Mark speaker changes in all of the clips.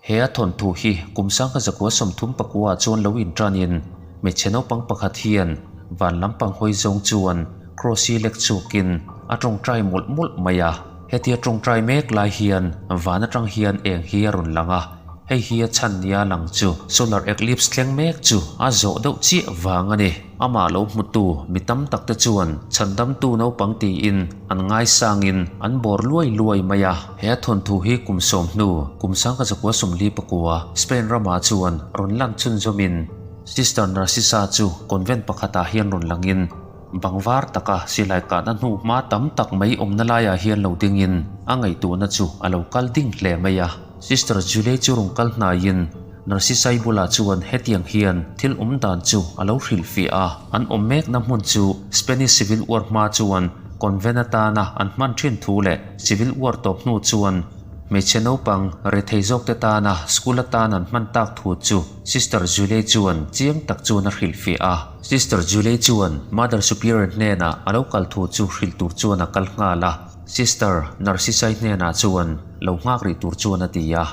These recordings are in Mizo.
Speaker 1: He a thawnthu hi kum sangha zakua 30 pakua ah chuan lo inṭanin hmeichhe naupang pakhat hian van lampang hawi zawng chuan Cross hi lek chhuakin a tawngtai mawlh mawlh mai a. Hetia tawngtai mek lai hian van atang hian eng hi a rawn lang a, hei hi a chhan nia lang chu solar eclipse thleng mek chu a zawh deuh chiah vang a ni. Amah lo hmutu mi tam tak te chuan chhandamtu naupang tiin an ngaisangin an bawr luai luai mai a. He a thawnthu hi kum 10 hnu kum 1944 Spain ramah chuan rawn lan chhunzawmin Sister Narcissa chu convent pakhatah hian rawn langin Bang var taka silai kahna hnu hma tam tak mai awmna laiah hian lo dingin a ngaihtuahna chu a lo kal ding hle mai a. Sister Julie chu rawn kal hnaiin Narcissai bulah chuan hetiang hian thil awm dan chu a lo hrilhfiah a. An awm mekna hmun chu Spanish Civil War hma chuan convent atana an hman thin thu leh Civil War tawp hnu chuan hmeichhe naupang rethei zawkte tana school atan an hman tak thu chu Sister Julie chuan chiang tak chuan a hrilhfiah a. Sister Julie chuan Mother Superior hnenah a lo kal thu chu hrilh tur chuan a kal nghal a, Sister Narcissai hnenah chuan lo nghak rih tur chuan a ti a.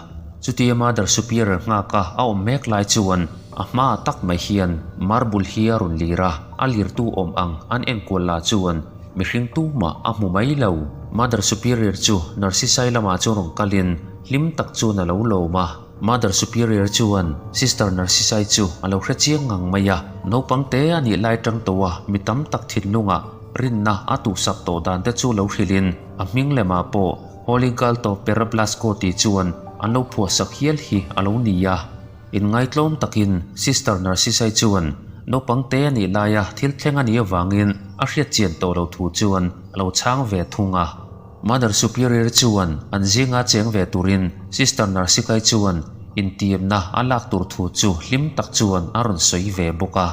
Speaker 1: Chutia Mother Superior nghak a a awm mek lai chuan a hmaah tak mai hian marble hi a rawn lir a, a lirtu awm ang an enkual lah chuan mihring tumah a hmu mai lo. Mother Superior chu Narcissai lamah chuan rawn kalin hlim tak chuan a lo lawm a. Mother Superior chuan Sister Narcissai chu a lo hre chiang ngang mai a, naupang te a nih lai tang tawh a mi tam tak thinlungah rinna a tuhsak tawh dan te chu lo hrilhin a hming lemah pawh Holy Girl to Perablasco tih chuan an lo phuahsak hial hi a lo ni a. Inngaitlawm takin Sister Narcissai chuan naupang te a nih laia thil thleng a nih avangin a hriat chian tawh lo thu chuan a lo chhang ve thung a. Mother Superior chuan an zinga cheng ve turin Sister Narsikai chuan intiamna a lak tur thu chu hlim tak chuan a rawn sawi ve bawk a.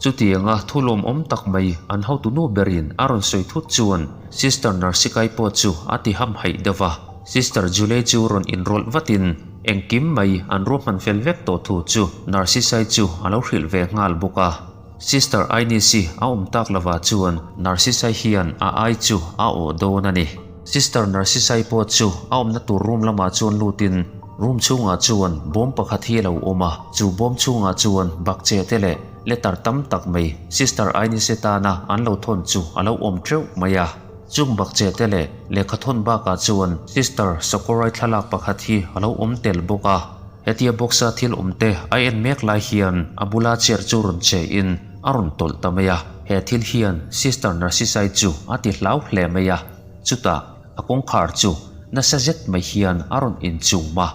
Speaker 1: Chutianga thu lawmawm tak mai an hotunu berin a rawn sawi thut chuan Sister Narsikai pawh chu a ti hamhaih deuh a. Sister Julie chu rawn inrawlh vatin engkim mai an ruahman fel vek tawh thu chu Narsisai chu a lo hrilh ve nghal bawk a. Sister Ainisi a awm tak lovah chuan Narcissai hian a ai chu a awh dawn a ni. Sister Narcissai pawh chu a awmna tur room lamah chuan lutin room chhungah chuan bawm pakhat hi a lo awm a, chu bawm chhungah chuan bakcheh te leh letter tam tak mai Sister Ainise tana an lo thawn chu a lo awm teuh mai a. Chung bakcheh te leh lehkha thawn bakah chuan Sister Sokorai thlalak pakhat hi a lo awm tel bawk a. Hetia box-a thil awm te a en mek lai hian a bula chair chu rawn che in a rawn tawlh ta mai a, he thil hian Sister Narcissai chu a ti hlau hle mai a, chutah a kawngkhar chu nasa zet mai hian a rawn inchum a,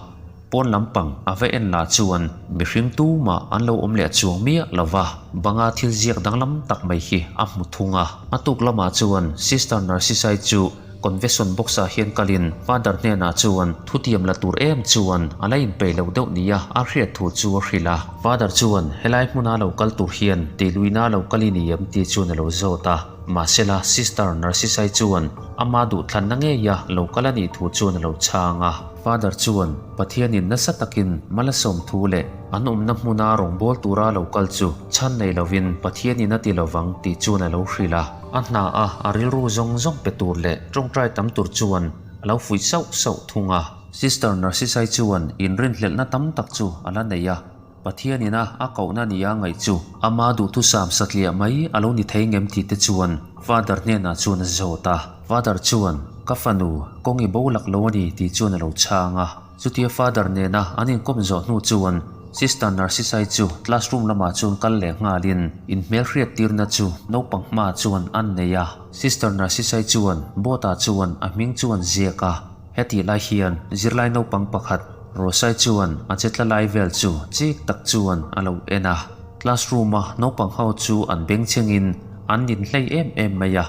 Speaker 1: pawn lampang a va en lah chuan mihring tumah an lo awm leh chuang miah lo va, banga thil ziak danglam tak mai hi a hmu thung a. A tuk lamah chuan Sister Narcissai chu Confession box ah hian kalin Father hnenah chuan thutiam la tur em chuan a la inpeih lo deuh nia a hriat thu chu a hrilh a. Father chuan helai hmuna lo kal tur hian tihluihna lo kal i ni em tih chuan a lo zawt a. Mahsela Sister Narcissai chuan ama duhthlanna ngeia lo kal a nih thu chuan a lo chhang a. Father chuan Pathianin nasa takin malasawm thu leh an awmna hmuna rawngbâwl tura lo kal chu chhan nei lovin Pathianin a ti lovang tih chuan a lo hrilh a. A hna a, a rilru zawng zawng pe tur leh tawngtai tam tur chuan a lo fuih sauh sauh thung a. Sister Narcissai chuan inrinhlelhna tam tak chu a la nei a, Pathian ina a kohna nia ngaih chu ama duhthusam satliah mai a lo ni thei ngem tih te chuan Father hnenah chuan a zawt a. Father chuan, Ka fanu, kawng i bo lak lo a ni tih chuan a lo chhang a. Chutia Father nena an inkawm zawh hnu chuan Sister Narcissai chu classroom lamah chuan kal leh nghalin inhmelhriat tirna chu naupang hmaah chuan an nei a. Sister Narcissai chuan board-ah chuan a hming chu an ziak a. Hetih lai hian zirlai naupang pakhat Rosai chuan a che tla lai vel chu chik tak chuan a lo en a. Classroom-a naupang ho chu an bengchhengin an ninhlei em em mai a.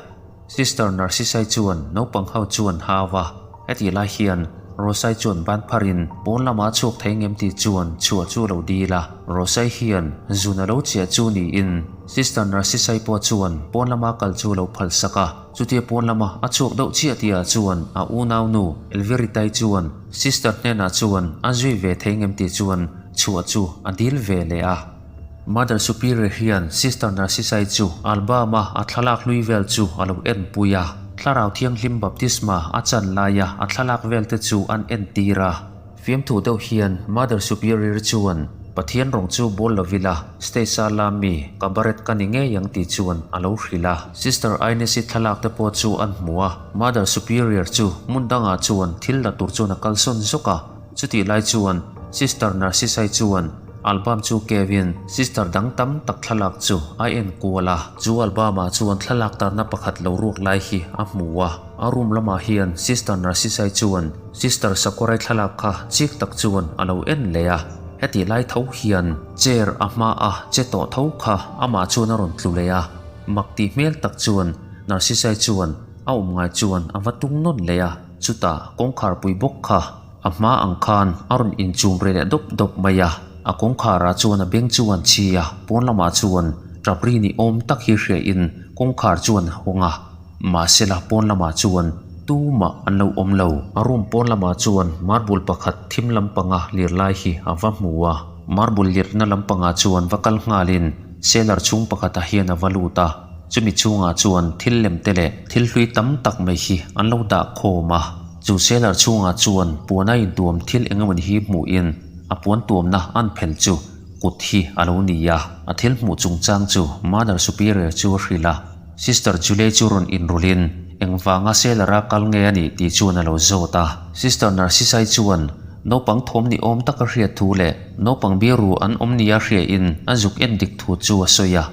Speaker 1: Sister Narcissai chuan naupang ho chuan hau a. Hetih lai hian Rosai chuan ban pharin pawn lamah chhuak thei ngem tih chuan chhuah chu a lo dil a. Rosai hian zun a lo chiah chu niin Sister Narcissai pawh chuan pawn lama kal chu a lo phal sak a. Chutia pawn lama a chhuak deuh chiah tihah chuan a unaunu Elviritai chuan Sister hnenah chuan a zui ve thei ngem tih chuan chhuah chu a dil ve leh a. Mother Superior hian Sister Narcissai chu album-a a thlalak hlui vel chu a lo enpui a. Thlarau Thianghlim Baptisma a chan laia a thlalak velte chu an entir a. Fiamthu deuh hian Mother Superior chuan Pathian rawng chu bawl lo ila, stage-a lam mi cabaret ka ni ngei ang tih chuan a lo hrilh a. Sister Inez-i thlalak te pawh chu an hmu a, Mother Superior chu hmun dangah chuan thil la tur chuan a kalsawn zawk a. Chutih lai chuan Sister Narcissa-i chuan album chu kevin sister dang tam tak thlalak chu a en kual a. Chu album-ah chuan thlalak tarna pakhat lo ruak lai hi a hmu a. A room lamah hian Sister Narcissa-i chuan Sister Sakurai thlalak kha chik tak chuan a lo en leh a. Hetih lai tho hian chair a hma a che tawh tho kha amah chuan a rawn tlu leh a. Mak tih hmel tak chuan Narcissa-i chuan a awm ngai chuan a va tung nawn leh a. Chutah kawngkhar pui bawk kha A hma ang khan a rawn inchum reh leh dawp dawp mai a, a kawngkharah chuan a beng chu an chhi a, pawn lamah chuan tap ri ni awm tak hi hriain kawngkhar chuan a hawng a, mahsela pawn lamah chuan tumah an lo awm lo. A room pawn lamah chuan marble pakhat thim lampanga lir lai hi a va hmu a, marble lirna lampangah chuan va kal nghalin cellar chhung pakhatah hian a va lut a, chumi chhungah chuan thil lem te leh thil hlui tam tak mai hi an lo dah khawm a. Chu cellar chhungah chuan puan a intuam thil eng emawni hi hmuhin a puan tuamna an phel chu kut hi a lo ni a. A thil hmuh chungchang chu Mother Superior chu a hrilh a. Sister Julie chu rawn inrawlhin engvanga cellar-a kal nge a nih tih chuan a lo zawt a. Sister Narcissai chuan naupang thawm ni awm taka hriat thu leh naupang biru an awm nia hriain a zuk en dik thu chu a sawi a.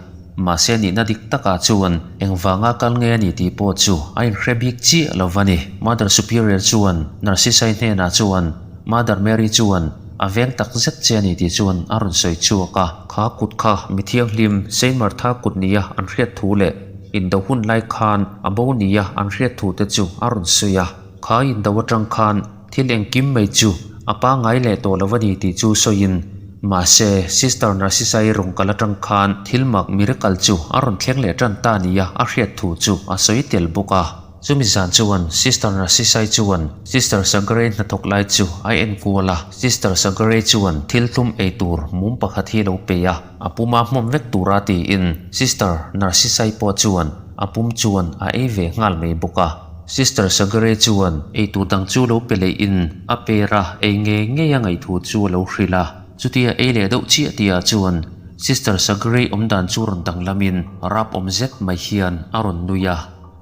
Speaker 1: Mahse nihna dik takah chuan engvanga kal nge a ni tih pawh chu a inhre bik chiah lo va ni. Mother Superior chuan Narcissai hnenah chuan Mother Mary chuan a veng tak zet che a ni tih chuan a rawn sawi chhuak a. Kha kut kha mi thianghlim Saint Martha kut nia an hriat thu leh indo hun lai khan a bo nia an hriat thu te chu a rawn sawi a. Kha indo atang khan Thil engkim mai chu a pangngai leh tawh lo a ni tih chu sawiin, mahse, Sister Narcissa-i rawn kal atang khan thil mak miracle chu a rawn thleng leh tan ta nia a hriat thu chu a sawi tel bawk a. Chumi zan chuan Sister Narcissa-i chuan Sister Sagarey hnathawk lai chu a enkual a, Sister Sagarey chuan thil tlum ei tur mum pakhat hi lo pe a, a puma hmawm vek tura tiin Sister Narcissa-i pawh chuan a pum chuan a ei ve nghal mai bawk a. Sister Sagare chuan eitur dang chu lo pe leh in a per a, ei ngei ngei a ngaihthu chu a lo hrilh a. Chutia ei leh deuh chiah tihah chuan Sister Sagare awmdan chu rawn danglam in rap awm zet mai hian a rawn nui a.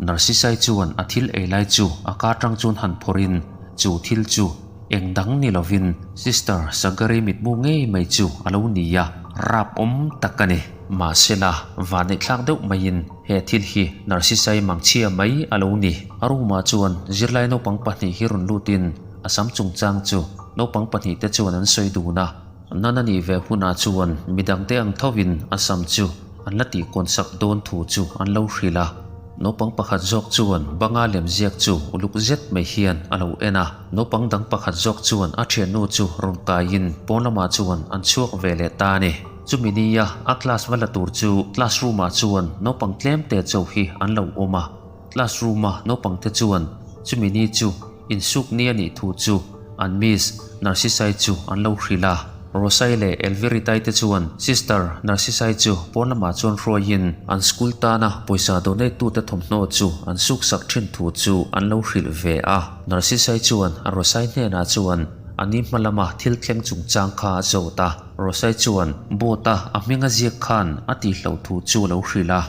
Speaker 1: Narcisai chuan a thil ei lai chu a ka tang chuan han phawrh in chu thil chu Eng dang ni lovin Sister Sagari mitmu ngei mai chu a lo ni a, rap awm tak a ni. Mahsela, vanneihthlak deuh maiin he thil hi Narcissai mangchhia mai a lo ni. A room-ah chuan zirlai naupang pahnih hi rawn lutin a sam chungchang chu naupang pahnihte chuan an sawi dun a. Nana nih ve hunah chuan midangte ang thovin a sam chu an la tihkawnsak dawn thu chu an lo hrilh a. Naupang pakhat zawk chuan banga lem ziak chu uluk zet mai hian a lo en a. Naupang dang pakhat zawk chuan a thiannu chu rawn kaiin pawn lamah chuan an chhuak ve leh ta a ni. Chumi nia a class va la tur chu classroom ah chuan naupang tlem te chauh hi an lo awm a. Classroom a naupang te chuan chumi ni chu insuk ni a nih thu chu an Miss Narcissai chu an lo hrilh a. Rosai leh Elviritai te chuan Sister Narcissai chu pawn lamah chuan hruaiin an school tana pawisa donate tute thawmhnaw chu an suksak thin thu chu an lo hrilh ve a. Narcissai chuan a Rosai hnenah chuan a ni hma lama thil thleng chungchang kha a zawt a. Rosai chuan boat a a hming a ziak khan a tihloh thu chu a lo hrilh a.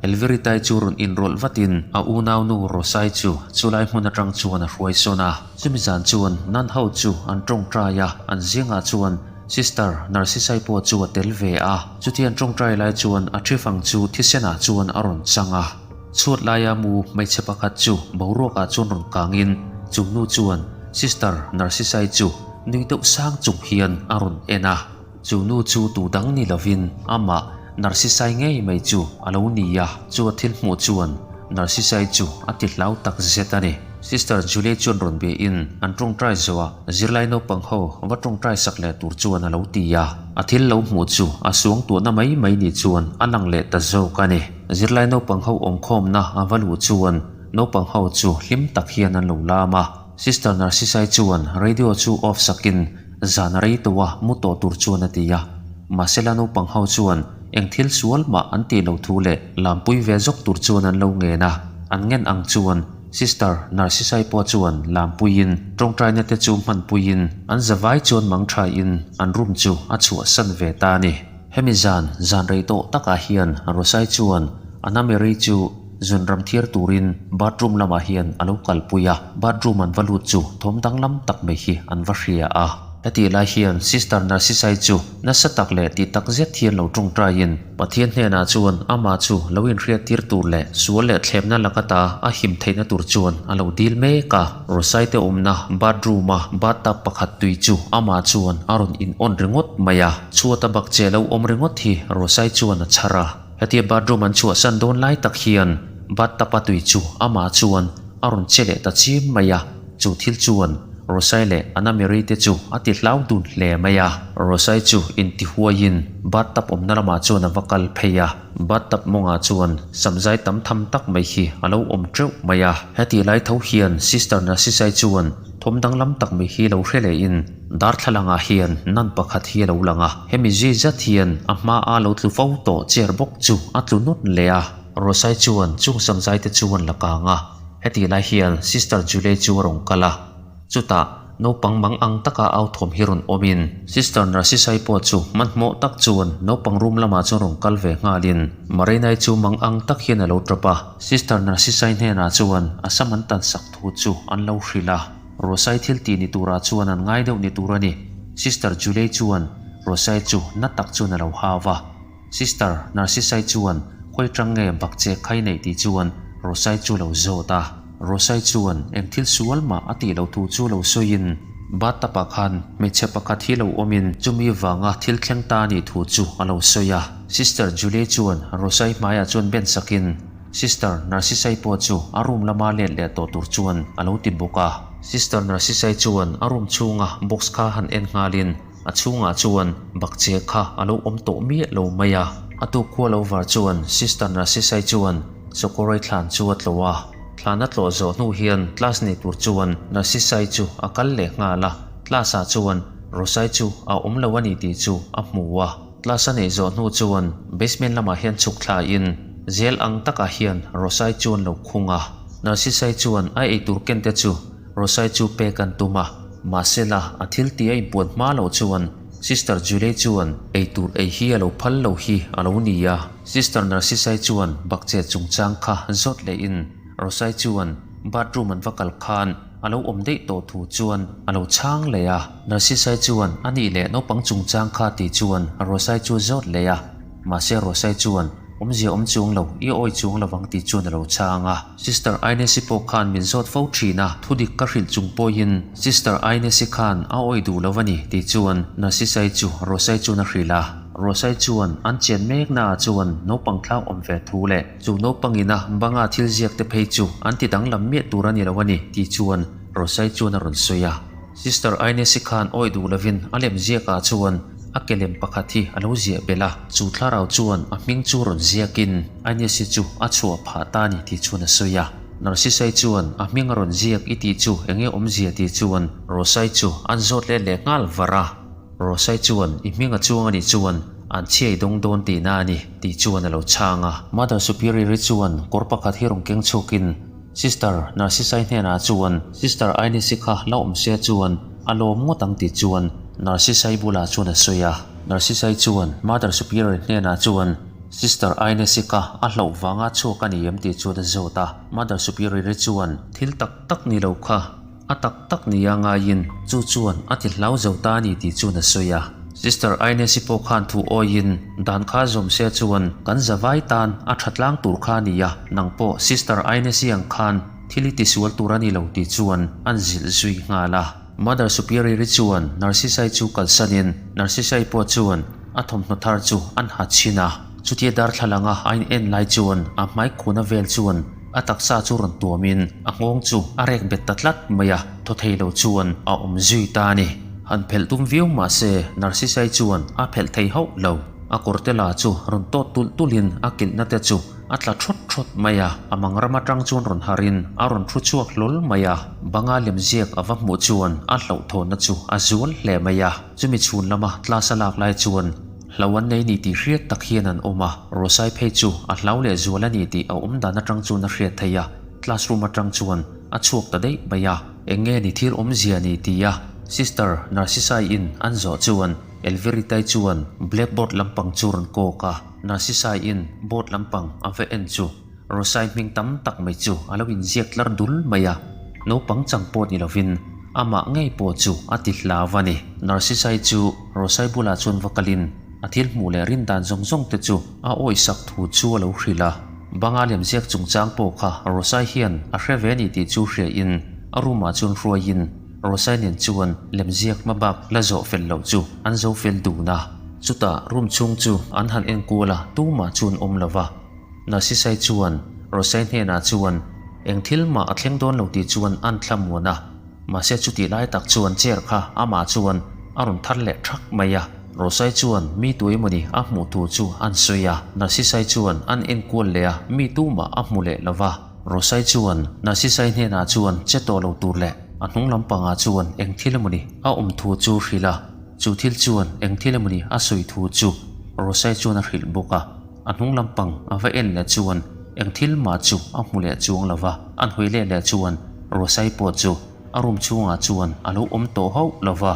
Speaker 1: Elviritai chu rawn inrawlh vatin a unaunu Rosai chu chulai hmun atang chuan a hruai sawn a. Chumi zan chuan Nan ho chu an tawngtai a, an zingah chuan Sister Narcissai pawh chu a tel ve a. Chuti an tawngtai lai chuan a thifang chu thisenah chuan a rawn chang a. Chhuat laia mu hmeichhe pakhat chu boruakah chuan rawn kangin chu nu chuan Sister Narcissai chu nui deuh sang chung hian a rawn en a. Chu nu chu tu dang ni lovin amah Narcissai ngei mai chu a lo ni a, chu a thil hmuh chuan Narcissai chu a ti hlau tak zet a ni. Sister Julie chuan rawn be in an tawngtai zo a, zirlai naupang ho va tawngtai sak leh tur chuan a lo ti a. A thil lo hmuh chu a suang tuahna mai mai ni chuan a lang leh ta zawk a ni. Zirlai naupang ho awmkhawmna a va luh chuan naupang ho chu hlim tak hian an lo lam a. Sister Narcissai chuan radio chu off sakin zan a rei tawh a, mu tawh tur chuan a ti a. Mahsela naupang ho chuan eng thil sual mah an tih loh thu leh lampui ve zawk tur chuan an lo ngen a. An ngen ang chuan Sister Narcisai pawh chuan lampuiin tawngtaina te chu hmanpuiin an zavai chuan mangthain an room chu a chhuahsan ve ta a ni. Hemi zan, zan rei tawh takah hian Rosai chuan Anna Mary chu zun ram thiar turin bathroom lamah hian a lo kalpui a, bathroom an va lut chu thawm danglam tak mai hi an va hria a. Hetih lai hian Sister Narcisai chu nasa tak leh tih tak zet hian lo tawngtaiin Pathian hnenah chuan amah chu lo inhriattir tur leh sual leh thlemna lakata a him theihna tur chuan a lo dil mek a. Rosaite awmna bathroom-a bathtub pakhat tui chu amah chuan a rawn in on ringawt mai a. Chhuata bakcheh lo awm ringawt hi Rosai chuan a chhar a. Hetia bathroom an chhuahsan dawn lai tak hian bathtub-a tui chu amah chuan a rawn che leh ta chim mai a. Chu thil chuan Rosai leh Anna Mary te chu a ti hlau dun hle mai a. Rosai chu intihuaiin bathtub awmna lamah chuan a va kal phei a. Bathtub mawngah chuan samzai tam tham tak mai hi a lo awm teuh mai a. Heti lai tho hian Sister Narcisai chuan thawm danglam tak mai hi lo hre lehin darthlalangah hian nun pakhat hi a lo lang a. Hemi zui zat hian a hma a lo tlu fo tawh chair bawk chu a tlu nut leh a. Rosai chuan chung samzai te chu an la kang a. Hetih lai hian Sister Julie chu a rawn kal a, chutah naupang mang ang taka au thawm hi rawn awmin Sister Narcisai pawh chu hmanhmawh tak chuan naupang room lamah chuan rawn kal ve nghalin Marinai chu mang ang tak hian a lo tap a, Sister Narcisai hnenah chuan a sam an tan sak thu chu an lo hrilh a, Rosai thil tih ni turah chuan an ngai deuh ni tur a ni. Sister Julie chuan Rosai chu na tak chuan a lo hau a. Sister Narcisai chuan khawi tang nge bakche khai neih tih chuan Rosai chu lo zawt a. Rosai chuan eng thil sual mah a tih loh thu chu lo sawiin bathtub ah khan hmeichhe pakhat hi lo awmin chumi vanga thil thleng ta anih thu chu a lo sawi a. Sister Julie chuan Rosai hmaiah chuan ben sakin Sister Narcisai pawh chu a room lama let leh tawh tur chuan a lo ti bawk a. Sister Narcisai chuan a room chhunga box kha han en nghalin A chhungah chuan bakcheh kha a lo awm tawh miah lo mai a. A tuk khua lo var chuan Sister Narcisai chuan Socorro-i thlan chu a tlawh a. Thlan a tlawh zawh hnu hian class nei tur chuan Narcisai chu a kal leh nghal a. Class ah chuan Rosai chu a awm lo a ni tih chu a hmu a. Class a neih zawh hnu chuan basement lamah hian chhuk thla in zel ang takah hian Rosai chu an lo khung a. Narcisai chuan a eitur ken te chu Rosai chu pek an tum a, mahsela a thil tih a inpuan hma loh chuan Sister Julie chuan eitur ei hi a lo phal lo hi a lo ni a. Sister Narcisai chuan bakcheh chungchang kha zawt lehin Rosai chuan bathroom an va kal khan a lo awm daih tawh thu chuan a lo chhang leh a. Narcisai chuan a nih leh naupang chungchang kha tih chuan Rosai chu zawt leh a, mahse Rosai chuan Awmzia awm chuang lo, i awi chuang lovang tih chuan a lo chhang a. Sister Inesi pawh khan min zawt fo thin a, thudik ka hrilh chung pawhin Sister Inesi khan a awi duh lo a ni tih chuan Narcisai chu Rosai chuan a hrilh a. Rosai chuan an chen mekna ah chuan naupang thlak awm ve thu leh chu naupangina banga thil ziak te phei chu an ti danglam miah tur a ni lo a ni tih chuan Rosai chuan a rawn sawi a. Sister Inesi khan awi duh lovin a lem ziakah chuan a ke lem pakhat hi a lo ziah belh a, chu thlarau chuan a hming chu rawn ziakin Inesi chu a chhuah phah ta a ni tih chuan a sawi a. Narcisai chuan a hming a rawn ziak i tih chu eng nge awmzia tih chuan Rosai chu an zawt let leh nghal var a. Rosai chuan i hming a chuang a nih chuan an chhiai dawng dawn tihna a ni tih chuan a lo chhang a. Mother Superior-i chuan kawr pakhat hi rawn keng chhuakin Sister Narcisai hnenah chuan Sister Inesi kha la awm se chuan a lawm ngawt ang tih chuan Narcisai bulah chuan a sawi a. Narcisai chuan Mother Superior hnenah chuan Sister Inesi kha a hlauh vanga chhuak a ni em tih chuan a zawt a. Mother Superior-i chuan thil tak tak ni lo kha A tak tak nia ngaiin chu chuan a ti hlau zo ta a ni tih chuan a sawi a. Sister Inesi pawh khan thu awiin dan kha zawm se chuan kan zavai tan a tha tlang tur kha a ni a, nang pawh Sister Inesi ang khan thil i tisual tur a ni lo tih chuan an zilh zui nghal a. Mother Superior-i chuan Narcisai chu kalsanin Narcisai pawh chuan a thawmhnaw thar chu an ha chhin a. Chutia darthlalanga a in en lai chuan a hmai khuna vel chuan A taksa chu rawn tuamin a nghawng chu a rek bet ta tlat mai a, thaw thei lo chuan a awm zui ta a ni. Han phelh tum viau mah se Narcisai chuan a phelh thei hauh lo. A kawrte la chu rawn tawt tulh tulhin a kilhna te chu a tla thawt thawt mai a, a mang ram atang chuan rawn harin a rawn thu chhuak hlawl mai a. Banga lemziak a va hmuh chuan a hlauhthawnna chu a zual hle mai a. Chumi chhun lama class a lak lai chuan Hlo an nei ni tih hriat tak hian an awm a, Rosai phei chu a hlau leh zual a ni tih a awm dan atang chuan a hriat theih a. classroom atang chuan a chhuak ta daih mai a. Eng nge ni thil awmzia ni tia Sister Narcissa-in an zawh chuan Elviritai chuan blackboard lampang chu rawn kawk a, Narcissa-in board lampang a va en chu Rosai hming tam tak mai chu a lo inziak tlar dul mai a, naupang chang pawh ni lovin amah ngei pawh chu a ti hlau a ni. Narcissa-i chu Rosai bulah chuan va kalin a thil hmuh leh rin dan zawng zawng te chu a awihsak thu chu a lo hrilh a. Banga lemziak chungchang pawh kha Rosai hian a hre ve a ni tih chu hriain a room ah chuan hruaiin Rosai nen chuan lemziak hma bak la zawh fel loh chu an zo fel dun a. Chutah room chhung chu an han enkual a, tumah chu an awm lo va. Narcissai chuan Rosai hnenah chuan eng thil mah a thleng dawn lo tih chuan an thlamuan a. Mahse chutih lai tak chuan chair kha amah chuan a rawn thar leh thak mai a. Rosai chuan mi tu emawni a hmuh tur chu an sawi a, Narcissai chuan an enkual leh a, mi tumah a hmu leh lo va. Rosai chuan Narcissai hnenah chuan che tawh lo tur leh a hnung lampangah chuan eng thil emawni a awm thu chu hrilh a, chu thil chuan eng thil emawni a sawi thu chu Rosai chuan a hrilh bawk a. A hnung lampang a va en leh chuan eng thil mah chu a hmu leh chuang lo va, an hawi leh leh chuan Rosai pawh chu a room chhungah chuan a lo awm tawh hauh lo va.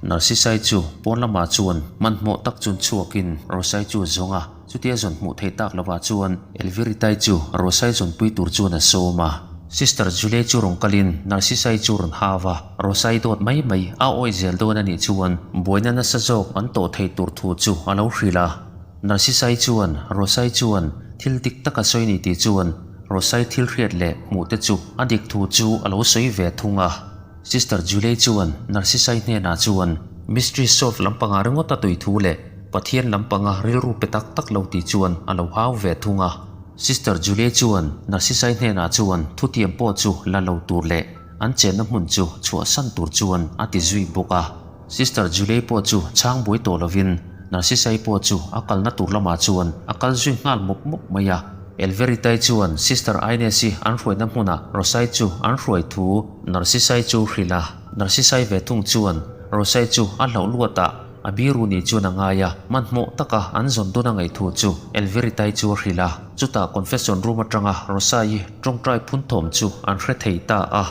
Speaker 1: Narcissai chu pawn lamah chuan hmanhmawh tak chun chhuakin Rosai chu a zawng a, chutia zawn hmuh thei tak lovah chuan Elviritai chu Rosai zawnpui tur chuan a sawm a. Sister Julie chu rawn kalin Narcissai chu rawn hau a, Rosai dawt mai mai a awih zel dawn a nih chuan buaina nasa zawk an tawh thei tur thu chu a lo hrilh a. Narcissai chuan Rosai chuan thil dik tak a sawi ni tih chuan Rosai thil hriat leh hmuh te chu a dik thu chu a lo sawi ve thung a. Sister Julie chuan Narcissai hnenah chuan Mystery solve lampanga ringawt a tui thu leh Pathian lampanga rilru pe tak tak lo tih chuan a lo hau ve thung a. Sister Julie chuan Narcissai hnenah chuan thutiam pawh chu la lo tur leh an chenna hmun chu chhuahsan tur chuan a ti zui bawk a. Sister Julie pawh chu chhang buai tawh lovin Narcissai pawh chu a kalna tur lamah chuan a kal zui nghal mawp mawp mai a. Elveritai chuan Sister Inez-i an hruaina hmunah Rosai chu an hruai thu Narcissai chu hrilh a. Narcissai ve thung chuan Rosai chu a hlauh luatah a biru ni chuan a ngai a, hmanhmawh taka an zawn dun a ngaih thu chu Elveritai chu a hrilh a. Chutah confession room atanga Rosai-i tawngtai phun thawm chu an hre thei ta a.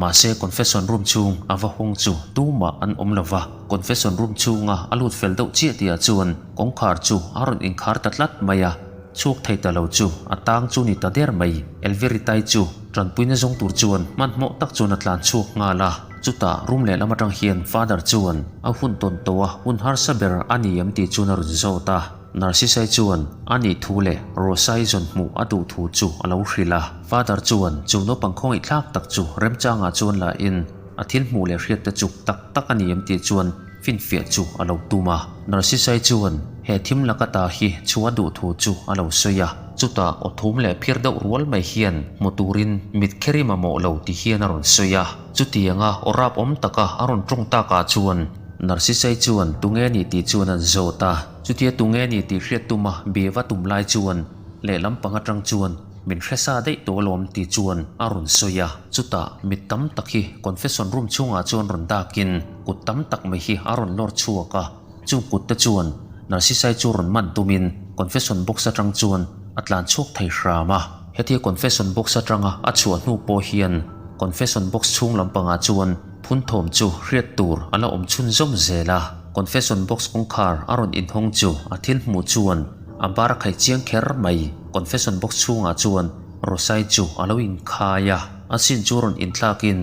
Speaker 1: Mahse confession room chhung a va hawng chu tumah an awm lo va, confession room chhunga a lut fel deuh chiah tihah chuan kawngkhar chu a rawn inkhar ta tlat mai a, chhuak thei ta lo chu a tang chu ni ta der mai. Elviritai chu tanpuina zawng tur chuan hmanhmawh tak chuan a tlan chhuak nghal a, chutah room lehlam atang hian Father chuan a hun tawn tawh a hun harsa ber a ni em tih chuan a rawn zawt a. Narcissai chuan a nih thu leh Rosai zawn hmuh a duh thu chu a lo hrilh a. Father chuan chu naupang khawngaih thlak tak chu remchangah chuan la in a thil hmuh leh hriat te chu tak tak a ni em tih chuan finfiah chu a lo tum a. Narcissai chuan he thim laka ta hi chu a duh thu chu a lo sawi a. Chutah aw thum leh phir deuh rual mai hian hmu turin mit kher i mamawh lo ti hian a rawn sawi a. Chutianga aw rap awm taka a rawn tawng takah chuan Narcissai chuan tunge ni tih chuan an zawt a. Chutia tunge ni tih hriat tuma be va tum lai chuan lehlam pang atang chuan min hre sa daih tawh alawm tih chuan a rawn sawi a. Chutah mit tam tak hi confession room chhungah chuan rawn dakin kut tam tak mai hi a rawn lawr chhuak a. Chung kut te chuan Narcissai chu rawn man tumin confession box atang chuan a tlan chhuak thei hram a. Hetia confession box atanga a chhuah hnu pawh hian confession box chhung lampangah chuan phun thawm chu hriat tur a la awm chhunzawm zel a. Confession box kawngkhar a rawn inhawng chu a thil hmuh chuan a bar a khaih chiang kher mai. Confession box chhungah chuan Rosai chu a lo inkhai a, a chin chu rawn inthlakin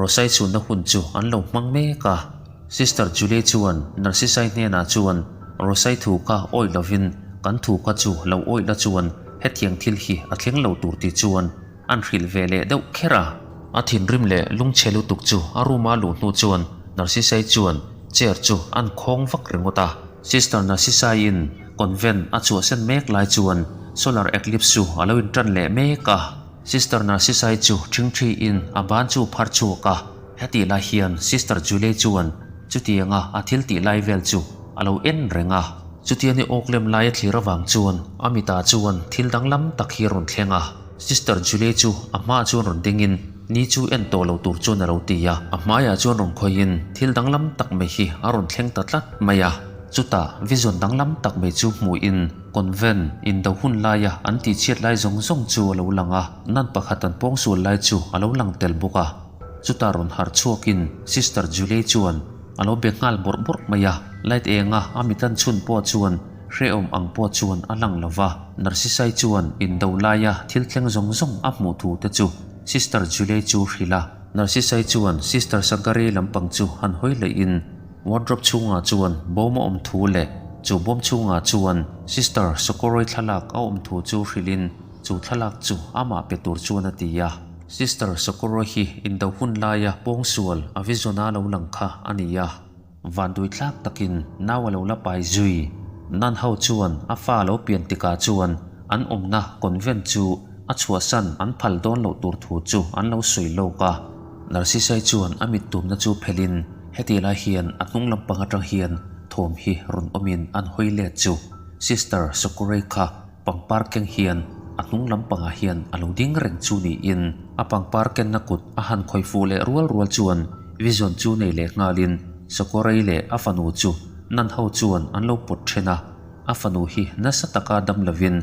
Speaker 1: Rosai chhunna hun chu an lo hmang mek a. Sister Julie chuan Narcissai hnenah chuan Rosai thu kha awih lovin kan thu kha chu lo awih la chuan hetiang thil hi a thleng lo tur ti chuan An hrilh ve leh deuh kher a. A thinrim leh lungchhe lutuk chu a room a luh hnu chuan Narcissai chuan chair chu an khawng vak ringawt a. Sister Narcissai-in convent a chhuahsan mek lai chuan solar eclipse chu a lo intan leh mek a. Sister Narcissai chu ṭhingṭhiin a ban chu phar chhuak a. Hetih lai hian Sister Julie chuan chutianga a thil tih lai vel chu a lo en reng a. Chutia ni awk lem lai a thlir avang chuan a mitah chuan thil danglam tak hi a rawn thleng a. Sister Julie chu a hmaah chuan rawn dingin ni chu en tawh lo tur chuan a lo ti a, a hmaiah chuan rawn khawihin thil danglam tak mai hi a rawn thleng ta tlat mai a. Chutah vision danglam tak mai chu hmuhin. Convent indo hun laia an tihchhiat lai zawng zawng chu a lo lang a, nun pakhat an pawngsual lai chu a lo lang tel bawk a. Chutah rawn harh chhuakin Sister Julie chuan a lo be nghal bawrh bawrh mai a, light enga a mit an chhun pawh chuan hrehawm ang pawh chuan a lang lo va. Narcisai chuan indo laia thil thleng zawng zawng a hmuh thu te chu Sister Julie chu hrilh a. Narcisai chuan Sister Sangari lampang chu han hawi lehin wardrobe chhungah chuan bawm a awm thu leh chu bawm chhungah chuan Sister Socorro-i thlalak a awm thu chu hrilhin chu thlalak chu amah pe tur chuan a ti a. Sister Socorro hi indo hun laia pawngsual a vision a lo lang kha a ni a. Vanduai thlak takin nau a lo la pai zui. Nan ho chuan a fa lo pian tikah chuan an awmna convent chu a chhuahsan an phal dawn loh tur thu chu an lo sawi lawk a. Narcisai chuan a mit tumna chu phelhin heti lai hian a hnung lampang atang hian thawm hi rawn awmin an hawi let chu Sister Socorro kha Pangpar keng hian a hnung lampangah hian a lo ding reng chu niin a pangpar kenna kut a han khawih fuh leh rual rual chuan vision chu nei leh nghalin Socorro leh a fanu chu nan ho chuan an lo pawt then a, a fanu hi nasa taka dam lovin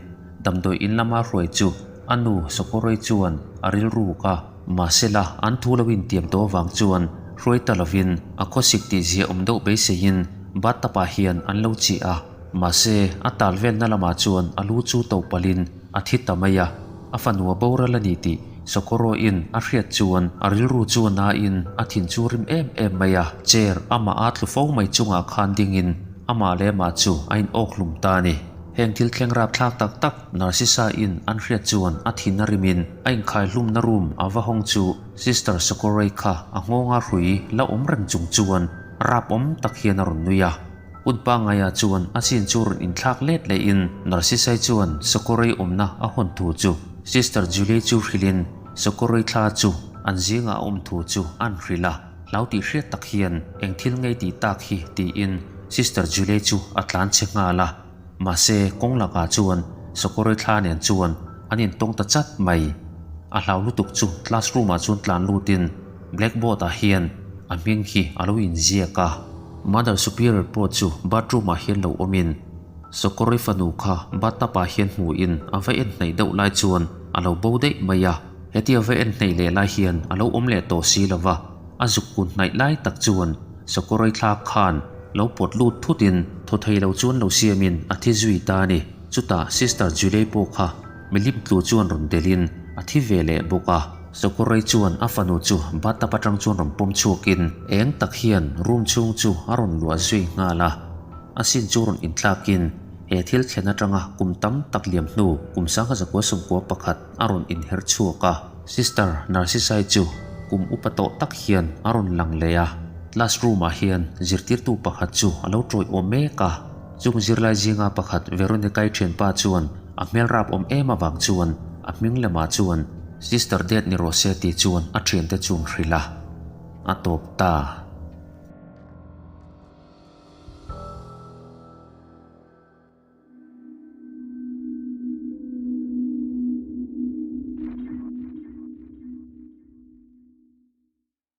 Speaker 1: damdawi in lama hruai chu a nu Socorro chuan a rilruk a. Mahsela an thu lo intiam tawh avang chuan hruai ta lovin a khawsik tih zia awm deuh beiseiin bathtub ah hian an lo chih a. Mahse, a tal velna lamah chuan a lu chu to palhin a thi ta mai a, a fanu a boral a ni tih Socorro-in a hriat chuan a rilru chu a nain a thin chu rim em em mai a, chair amah a tlu fo mai chungah khan dingin amah leh amah chu a in awk hlum ta a ni. Heng thil thleng rapthlak tak tak Narcissa-in an hriat chuan a thin a rimin a inkhai hlumna room a va hawng chu Sister Socorro-i kha a nghawnga hrui la awm reng chung chuan rap awm tak hian a rawn nui a. Hun pangngaia chuan a chin chu rawn inthlak let lehin Narcisai chuan Socorro-i awmna a hawn thu chu Sister Julie chu hrilhin Socorro-i thla chu an zingah a awm thu chu an hrilh a, hlau tih hriat tak hian eng thil ngei tih tak hi tiin Sister Julie chu a tlan chhe nghal a. Mahse kawng lakah chuan Socorro-i thla nen chuan an intawng ta chat mai. A hlau lutuk chu classroom ah chuan tlan lutin Blackboard ah hian a hming hi a lo inziak a. Mother Superior pawh chu bathroom ah hian lo awmin Socorro-i fanu kha bathtub ah hian hmuhin a va en hnaih deuh lai chuan a lo bo daih mai a. Hetia va en hnaih leh lai hian a lo awm leh tawh si lova, a zuk kun hnaih lai tak chuan Socorro-i thla khan lo pawt lut thutin thaw thei lo chuan lo siamin a thi zui ta a ni. Chutah Sister Julie pawh kha Milim tlu chuan rawn delhin a thi ve leh bawk a. Socorro chuan a fanu chu bathtub atang chuan rawn pawm chhuakin eng tak hian room chhung chu a rawn luah zui nghal a. A sin chu rawn inthlakin he thil thlen atanga kum tam tak liam hnu kum 1991 a rawn inher chhuak a. Sister Narcisai chu kum upa tawh tak hian a rawn lang leh a. Classroom ah hian zirtirtu pakhat chu a lo tawiawm mek a. Chung zirlai zinga pakhat Veronica-i thianpa chuan a hmel rap awm em avang chuan a hming lamah chuan Sister Death ni rawh se tih chuan a thiante chu an hrilh a, a tawp ta.